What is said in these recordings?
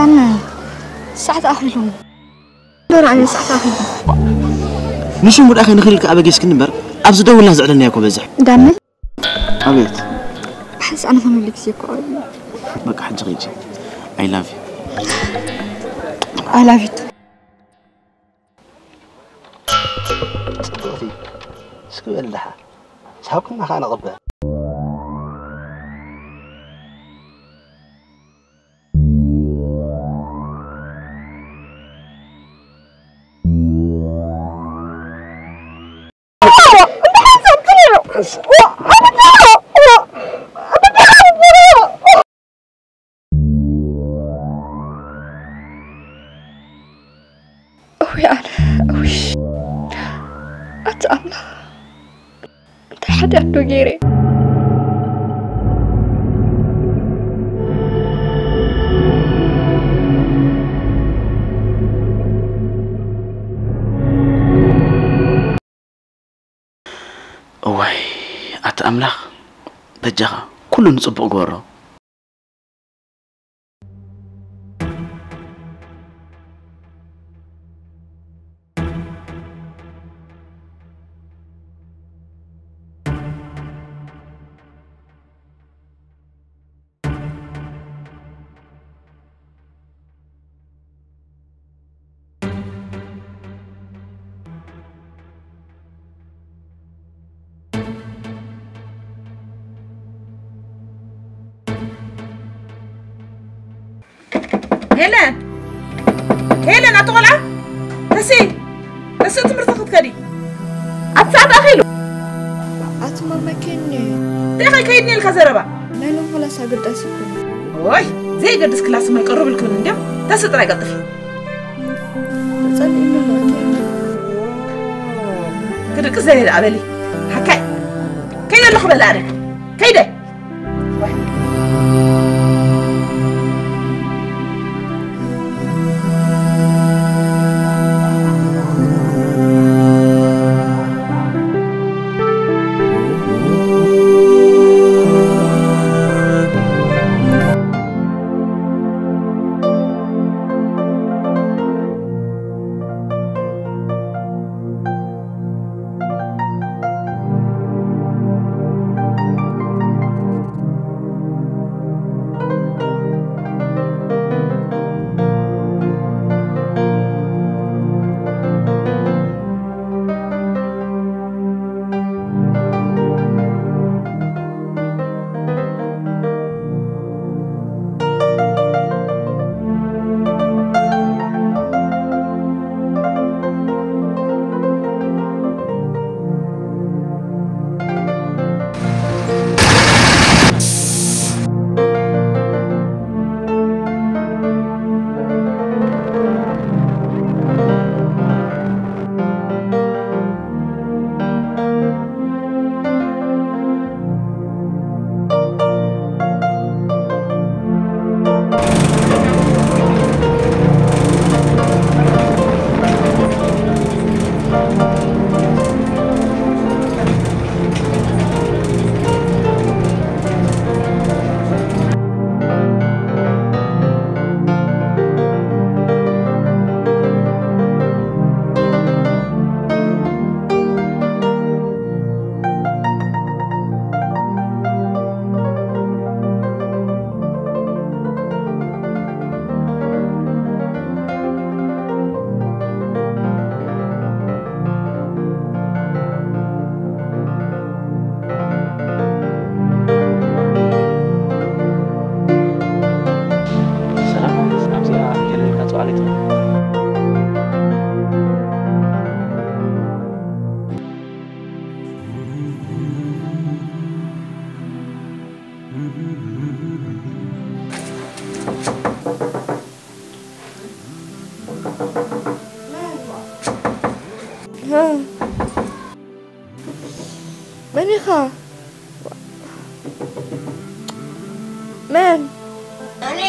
ኣነ ሰዓት ኣኺሉ። ዶር ኣነ ሰዓት ኣኺሉ። ንሱ ሙዳ ከይንኽእል ከኣ በጌስክን እምበር፣ ኣብዚ ደውልና ዘዕለልናዮ እኮ በዝሕ። ዳኒ። ኣቤት። ሕዚ ኣነ ተመሊክሲ እኮ እዩ። በቃ ሕጂ ኺጂ። I love you። I love you too። ጽብቕቲ። እስኪ በል ደሓ። ሳብክና ኸኣ ንቕበል። እውይ ኣነ፣ እውይ። ኣታ ኣምላኽ፣ እንታይ ሓጢኣት ዶ ገይረ? እዋይ፣ ኣታ ኣምላኽ፣ በጃኻ ኩሉ ንጽቡቕ ግበሮ። ሄለን፣ ሄለን፣ ኣቲ ቆልዓ፣ ተሲ፣ ተሲ ትምህርቲ ክትከዲ። ኣቲ ሰዓት ኣኺሉ። ኣቲ ማማ፣ ከይድኒ። እንታይ ከይድኒ ኢልካ ዘረባ? ናይ ሎሚ ክላስ ኣገዳሲ እኮ እዩ። ኦይ፣ ዘይገድስ ክላስ እሞ ኣይቀርብልክን እንድዮም። ተሲ ጥራይ ቀልጥፊ። ጸሊእኒ ኣሎ፣ ከይድኒ። ክድቅስ ዘይ ደኣ በሊ። ሓካይ፣ ከይደ ኣለኹ በሊ ኣነ። ከይደ። ሰላም፣ ኣብዚኣ ሄለን ኢልካ ጽውዓለይ ትኽእል። መን ኢኻ? መን? ኣነ።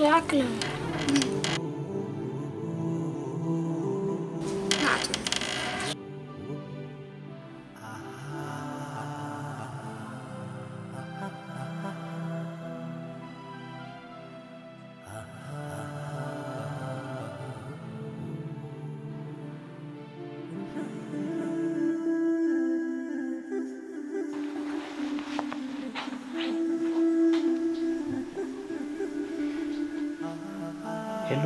Rock ነው። ሄሉ፣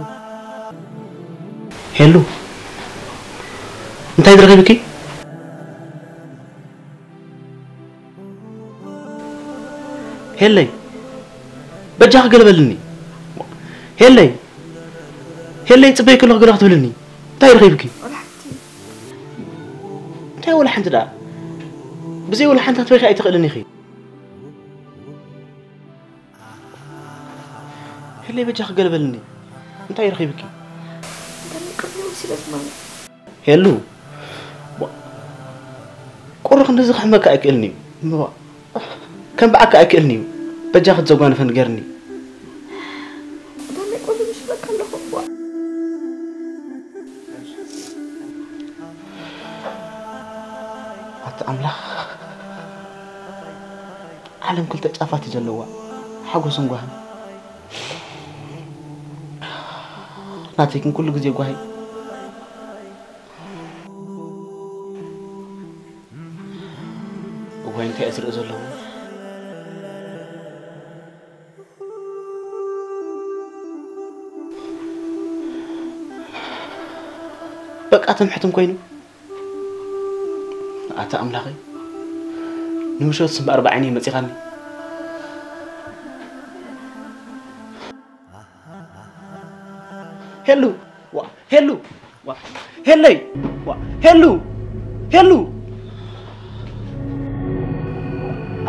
ሄሉ፣ እንታይ ዝረኺብኪ? ሄለይ፣ በጃኺ ገለ በልኒ። ሄለይ፣ ሄለይ፣ ጽበይ ከለኹ ገለ ክትብልኒ። እንታይ ረኺብኪ? እንታይ ወላ ሓንቲ ደኣ? ብዘይ ወላ ሓንቲ ክትበኺ ኣይትኽእልን ኢኺ። ሄለይ፣ በጃኺ ገለ በልኒ። እንታይ ረኺብኪ? ሄሉ፣ ቁሪ ክንድዚ ክሕመካ ኣይክእልን እዩ። እምባ፣ ከም ብዓካ ኣይክእልን እዩ። በጃኺ ዘጓንፈ ንገርኒ። ኣቲ ኣምላኽ፣ ዓለም ክልተ ጫፋት እዩ ዘለዋ፣ ሓጎስን ጓህን። ናተይ ግን ኩሉ ግዜ ጓሂ። እዋይ፣ እንታይ እየ ዝርኢ ዘለኹ? በቃ ትምሕትም ኮይኑ። ኣታ ኣምላኸይ፣ ንምሸት ስም ብኣርባዕን እዩ መጺኻኒ። ሄሉ፣ ዋ፣ ሄሉ፣ ዋ፣ ሄለይ፣ ዋ፣ ሄሉ፣ ሄሉ፣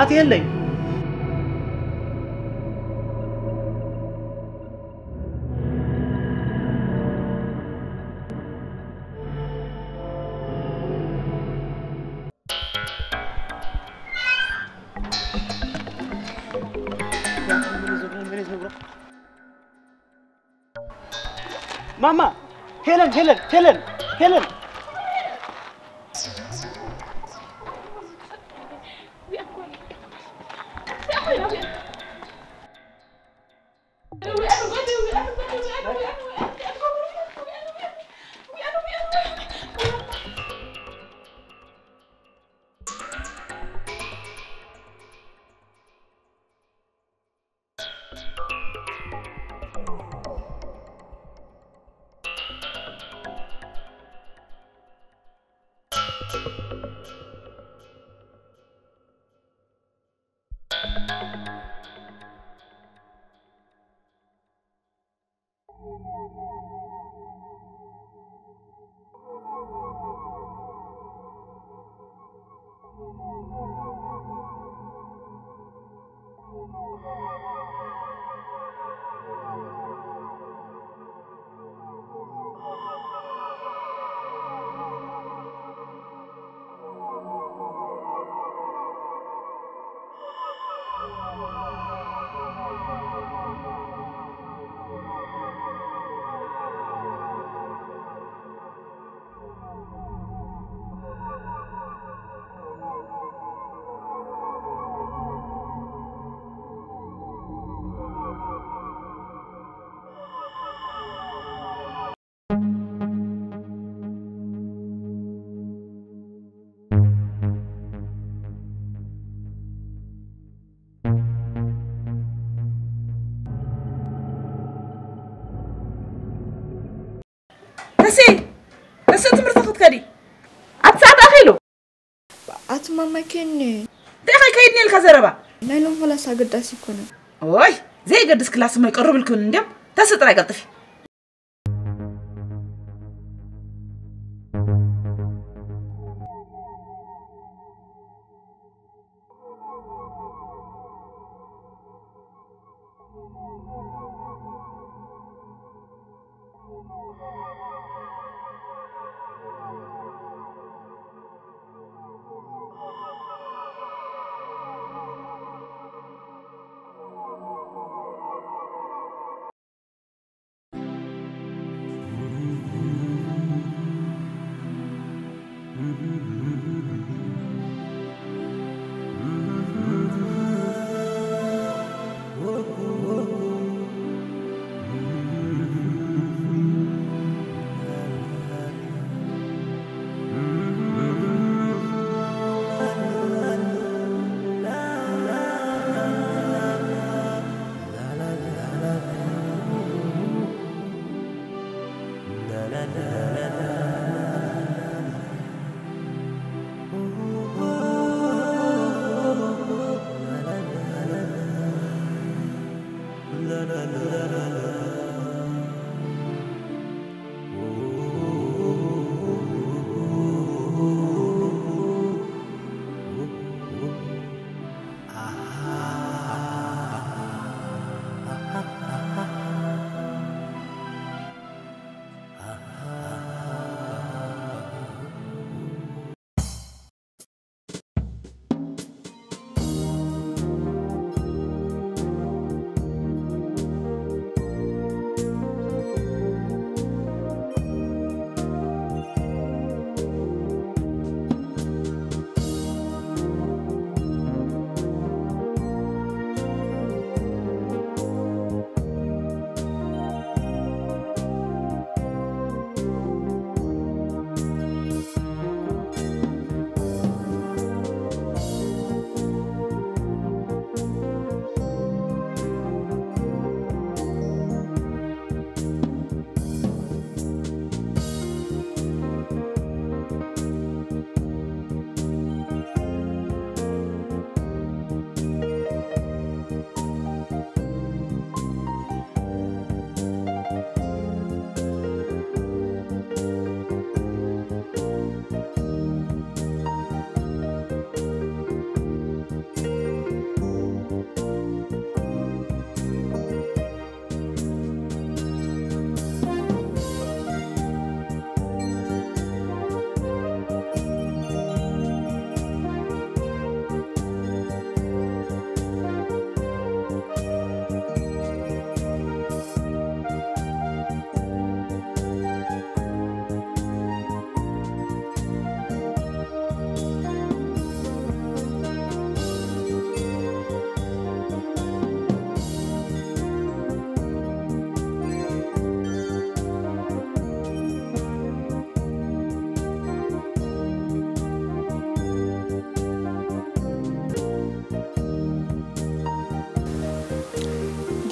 ኣቲ ሄለይ። ማማ፣ ሄለን፣ ሄለን፣ ሄለን፣ ሄለን። ተሲ፣ ተሲ፣ ትምህርቲ ክትከዲ ኣብቲ ሰዓት ኣኺሉ። ኣቲ ማማ፣ ከይድኒ። እንታይ ኸ ከይድኒ ኢልካ ዘረባ? ናይ ሎም ክላስ ኣገዳሲ ኣይኮነን። ኦይ፣ ዘይገድስ ክላስ እሞ ይቀርብልክን እንድዮም። ተሲ ጥራይ ቀልጥፊ።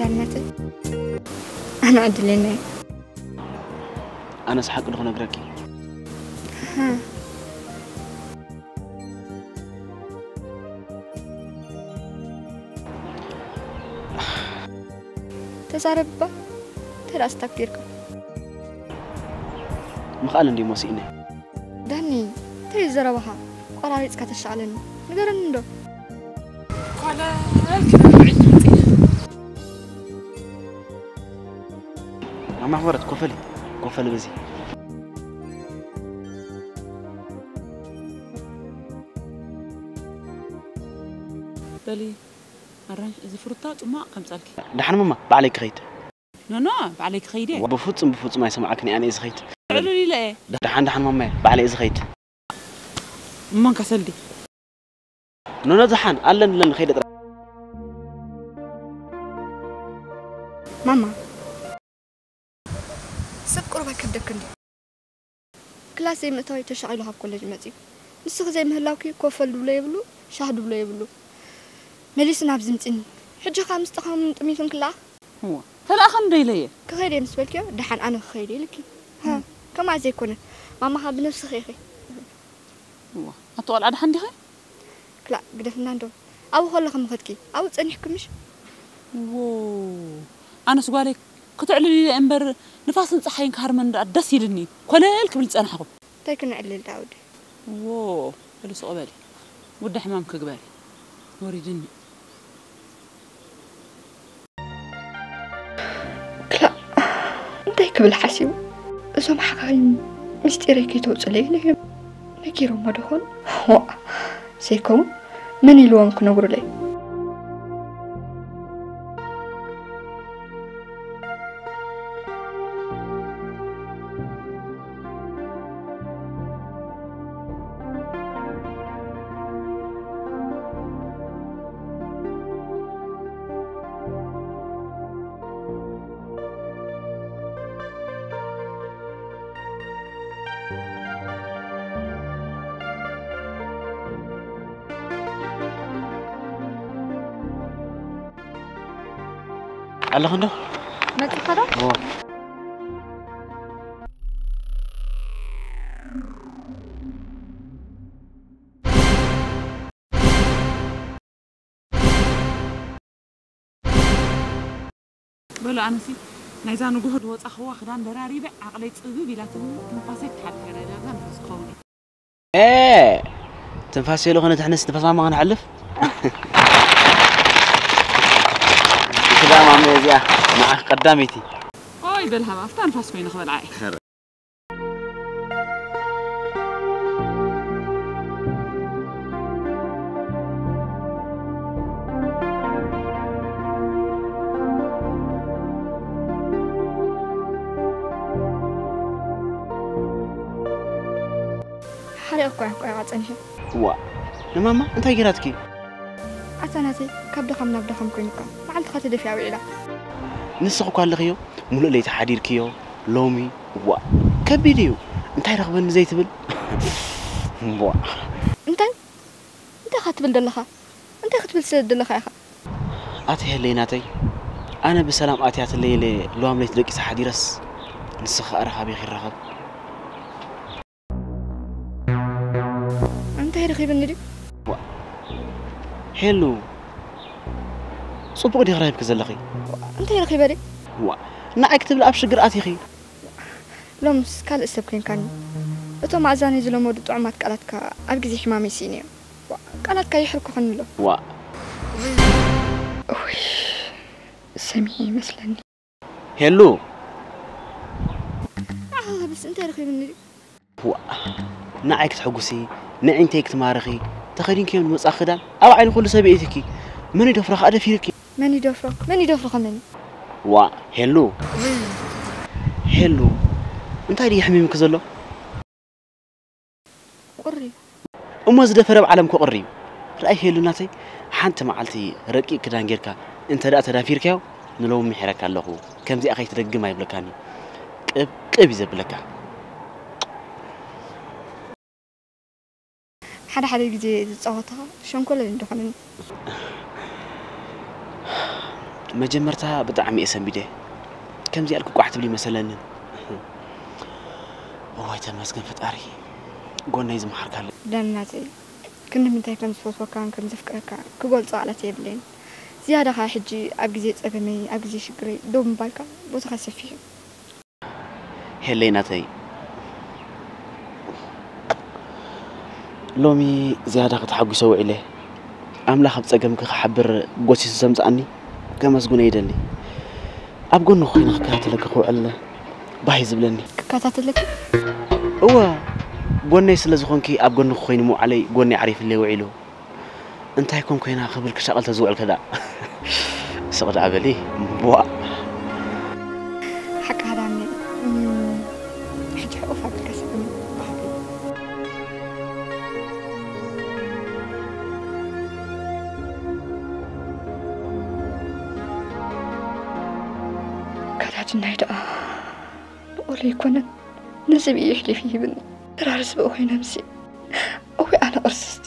እናተይ ኣነ ዕድለኛ እየ። ኣነስ ሓቂ ዶ ክነግረኪ? ተዛረብባ። እንታይ ደኣ ስታክ ጌርካ? ምኽኣል እንድዩ መሲእኒ። ዳኒ፣ እንታይ እዩ ዘረባኻ? ቆራሪጽካ ተሻዕለኒ። ንገረኒ እንዶ። ኮለል ክብል ውዒል ድምጺ። ማማ ሕወረት፣ ኮፈሊ፣ ኮፈሊ በዚ። በሊ፣ ኣራንሽ፣ እዚ ፍሩታ ጽማቕ ከምጻልኪ። ደሓን ማማ፣ ባዕለይ ክኸይድ። ኖኖ፣ ባዕለይ ክኸይድ እየ። ብፍጹም፣ ብፍጹም ኣይሰምዓክን እየ፣ ኣነ እየ ዝኸይድ። ዕልል ኢለ እየ። ደሓን፣ ደሓን ማማየ፣ ባዕለይ እየ ዝኸይድ። እሞ እንካ ሰልዲ። ኖኖ፣ ደሓን፣ ኣለኒ፣ ኣለኒ፣ ኸይደ ጥራይ። ማማ፣ ሰብ ቁሩብ ኣይከብደክን ድዩ? ክላስ ዘይምእታወይ ተሻቒሉ ካብ ኮለጅ መጺኡ። ንስኺ ዘይምህላውኪ ኮፈል ድብሎ የብሉ፣ ሻህ ድብሎ የብሉ። መሊሱ ናብዚ ምጺኒ። ሕጂ ኸኣ ምስ ጠኻሙን ጥሚቱን ክለኣኽ? እዋ፣ ተለኣኸኒ ዶ ኢለየ? ክኸይድ እየ ምስ በልክዮ፣ ደሓን ኣነ ክኸይድ እየ ኢልኪ። ሃ፣ እም። ከምኣ ዘይኮነ፣ ማማኻ ብነብስኺ ኢኺ። እዋ፣ ኣቲ ቆልዓ ደሓን ዲኺ? ክላእ፣ ግደፍና እንዶ። ኣብኡ ከለኺ ምኸድኪ፣ ኣብኡ ጸኒሕኪ ምሽ? ዎ፣ ኣነስ ጓለይ ክትዕልል ኢለ እምበር ንፋስን ጸሓይን ክሃርመኒ ደኣ ደስ ኢልኒ። ኮለል ክብል ዝጸናሕኹ። እንታይ ክነዕልል ደኣ ወዲ? ዎ፣ በሊ ስቕ በሊ። ጉዳይ ሕማም ክግበሪ። ወሪድኒ። ክላእ፣ እንታይ ክብል ሓሲቡ? እዞም ሓኻይም ምስጢረይ ከይተውፅለይ ኢለ እዮም ነጊሮሞ ዶ ኾን? ዋእ፣ ዘይከውን መን ኢልዎም ክነግሩለይ? ኣለኹ እንዶ? መጺኻ ዶ? እዎ። በሉ ኣነሲ ናይዛ ንጉሆ ዝወጻኽዋ ክዳን ደራሪበ ዓቕለይ ጽብብ ኢላትኒ ትንፋሰይ ክሓልፍ እያ ዳርጋ ንፋስ ክኸውን እዩ። ኤ፣ ትንፋስ የለ ኮነ ትሕንስ ትንፋስ ማማ ከነሕልፍ። እዛ ማማ እዚኣ ንዓኺ ቀዳመይቲ። ኦይ በል ሃባ፣ ኣብታ ንፋስ ኮይኑ ክበልዓ እየ። ሓሪቕ እኳ እያ ቆይቓ ጸኒሐ። ዋእ፣ ንማማ እንታይ ገይራትኪ? ኣታ ናተይ፣ ካብ ድኻም ናብ ድኻም ኮይኑካ፣ መዓልትኻ ተደፊኣ ውዒላ። ንስኺ እኳ ኣለኽዮ፣ ሙሉእ ለይቲ ሓዲርክዮ፣ ሎሚ፣ ዋእ፣ ከቢድ እዩ። እንታይ ረኽበኒ ዘይትብል? ዋእ። እንታይ? እንታይ ኻ ትብል ዘለኻ? እንታይ ክትብል ስለ ዘለኻ ኢኻ? ኣቲ ሄለይ ናተይ፣ ኣነ ብሰላም ኣትያትለይ ኢለ ለዋም ለይቲ ደቂሰ ሓዲረስ፣ ንስኺ ኸኣ ረኻቢኺ ይራኸብ። እንታይ ረኺብኒ ድዩ? ዋ፣ ሄሉ፣ ጽቡቕ ዲኺ ረኺብኪ ዘለኺ? እንታይ ረኺበ ድዩ? ዋ፣ ንዓይ ክትብሊ ኣብ ሽግር ኣቲኺ። ሎምስ ካልእ ሰብ ኮይንካኒ። እቶም ኣእዛነይ ዝለመዱ ጥዑማት ቃላትካ ኣብ ግዜ ሕማመይ ስኢነዮም። ዋ፣ ቃላትካ የሕርኩኸኒ ኣሎ። ዋ። ኡይ፣ ሰሚዐ ይመስለኒ። ሄሉ። ኣሃ፣ በስ እንታይ ረኺብኒ ድዩ? ዋ፣ ንዓይ ክትሕጉሲ፣ ንዒንተይ ክትማርኺ፣ ተኸዲንክዮ ዝመጻኺ ክዳን ኣብ ዓይኒ ኩሉ ሰብ የእቲኪ። መን ይደፍሮ ከኣ ደፊርኪ? መን ይደፍሮ? መን ይደፍሮ ከመኒ? ዋ፣ ሄሉ። ሄሉ፣ እንታይ ድዩ ሕሚምኪ ዘሎ? ቁሪ። እሞ ዝደፈረ ኣብ ዓለም እኮ ቁሪ እዩ። ርኣይ ሄሉ ናተይ፣ ሓንቲ መዓልቲ ረቂቕ ክዳን ጌርካ እንተ ደኣ ተዳፊርካዮ፣ ንሎሚ ምሒረካ ኣለኹ። ከምዚኣ ከይትደግም ኣይብለካን እዩ። ቅብ ቅብ እዩ ዘብለካ። ሓደ ሓደ ግዜ ዝጻወታ ሸንኮለል እንዶ ኾነኒ። መጀመርታ ብጣዕሚ እየ ሰንቢደ። ከምዚ ያልኩ ቋሕ ትብሊ መሰለንን። እዋይ ተመስገን ፈጣሪ፣ ጎነይ ዝመሓርካለ። ደም ናተይ፣ ክንዲ ምንታይ ከም ዝፈትወካን ከም ዘፍቅረካ ክገልጾ ቃላት የብለይን። ዝያዳ ከኣ ሕጂ ኣብ ግዜ ጸገመይ፣ ኣብ ግዜ ሽግረይ ደው ምባልካ ቦታኻ ሰፊሑ። ሄለይ ናተይ፣ ሎሚ ዝያዳ ከተሓጒሰ ውዒለ። ኣምላኽ ኣብ ጸገምኪ ክሓብር ጎሲሱ ዘምጽኣኒ ከመስግኖ ይደሊ። ኣብ ጎንኺ ኮይነ ክከታተለኪ ክውዕል ባህ እዩ ዝብለኒ። ክከታተለኪ? እወ፣ ጎነይ ስለ ዝኾንኪ ኣብ ጎንኺ ኮይኑ ምውዓለይ ጎነይ ዓሪፍለይ ውዒሉ። እንታይ ኮን ኮይና ክብል ክሻቐል ተዝውዕል ከዳ። ስቕ ደኣ በሊ፣ እምቧእ። ሓቂ ሃዳኒ፣ እም፣ ሕጂ ሕቑፍ ኣቢልካ ስዕም። ከዳጅናይ ደኣ ብቆሎ ኣይኮነን፣ ንዝብኢ እዩ ኣሕሊፉ ይህብኒ። ተራርስ ብኡ ኮይነ ምሲ። እወ ኣነ ቅርስስቲ።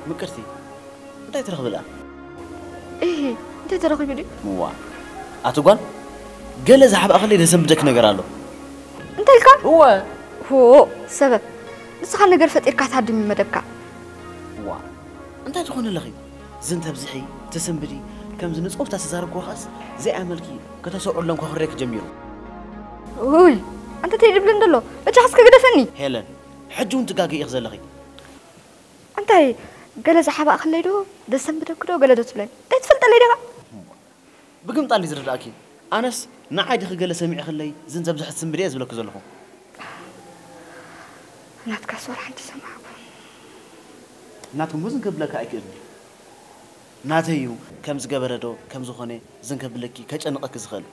ምቅርቲ፣ እንታይ ትረኽቢ ደኣ? እሂ፣ እንታይ ተረኺቡ ድዩ? እዋ፣ ኣቲ ጓል፣ ገለ ዝሓብኣኽለይ ዘሰንብደኪ ነገር ኣሎ። እንታይ ኢልካ? እወ። ሆ፣ ሰበብ። ንስኻ ነገር ፈጢርካ ትሃድም እዩ መደብካ። እዋ፣ እንታይ ትኾኒ ኣለኺ? ዝን ተብዝሒ፣ ተሰንብዲ፣ ከምዚ ንጾፍታ ተዛረብክዎ ኸኣስ፣ ዘይኣመልኪ ከተሰውዕሎም ከኹርየኪ ጀሚሩ። ውይ፣ ኣንተ እንታይ ድብለኒ ዘሎ? በጃኻ እስከ ግደፈኒ። ሄለን፣ ሕጂ እውን ትጋገ ኢኺ ዘለኺ። እንታይ፣ ገለ ዝሓባእኽለይ ዶ፣ ደሰንብደኪ ዶ፣ ገለ ዶ ትብለኒ? እንታይ ትፈልጠለይ ዲኻ? ብግምጣል እዩ ዝርድኣኪ። ኣነስ ንዓይ ዲኺ ገለ ሰሚዕኽለይ፣ ዝን ዘብዝሐ ትስንብዲ እየ ዝብለኪ ዘለኹ። ናትካስ ዋላ ሓንቲ ሰማዕኩ። ናትኩም ዝን ከብለካ ኣይክእልን እዩ። ናተይ እዩ ከም ዝገበረ ዶ፣ ከም ዝኾነ ዝን ከብለኪ፣ ከጨንቐኪ ዝኽእል።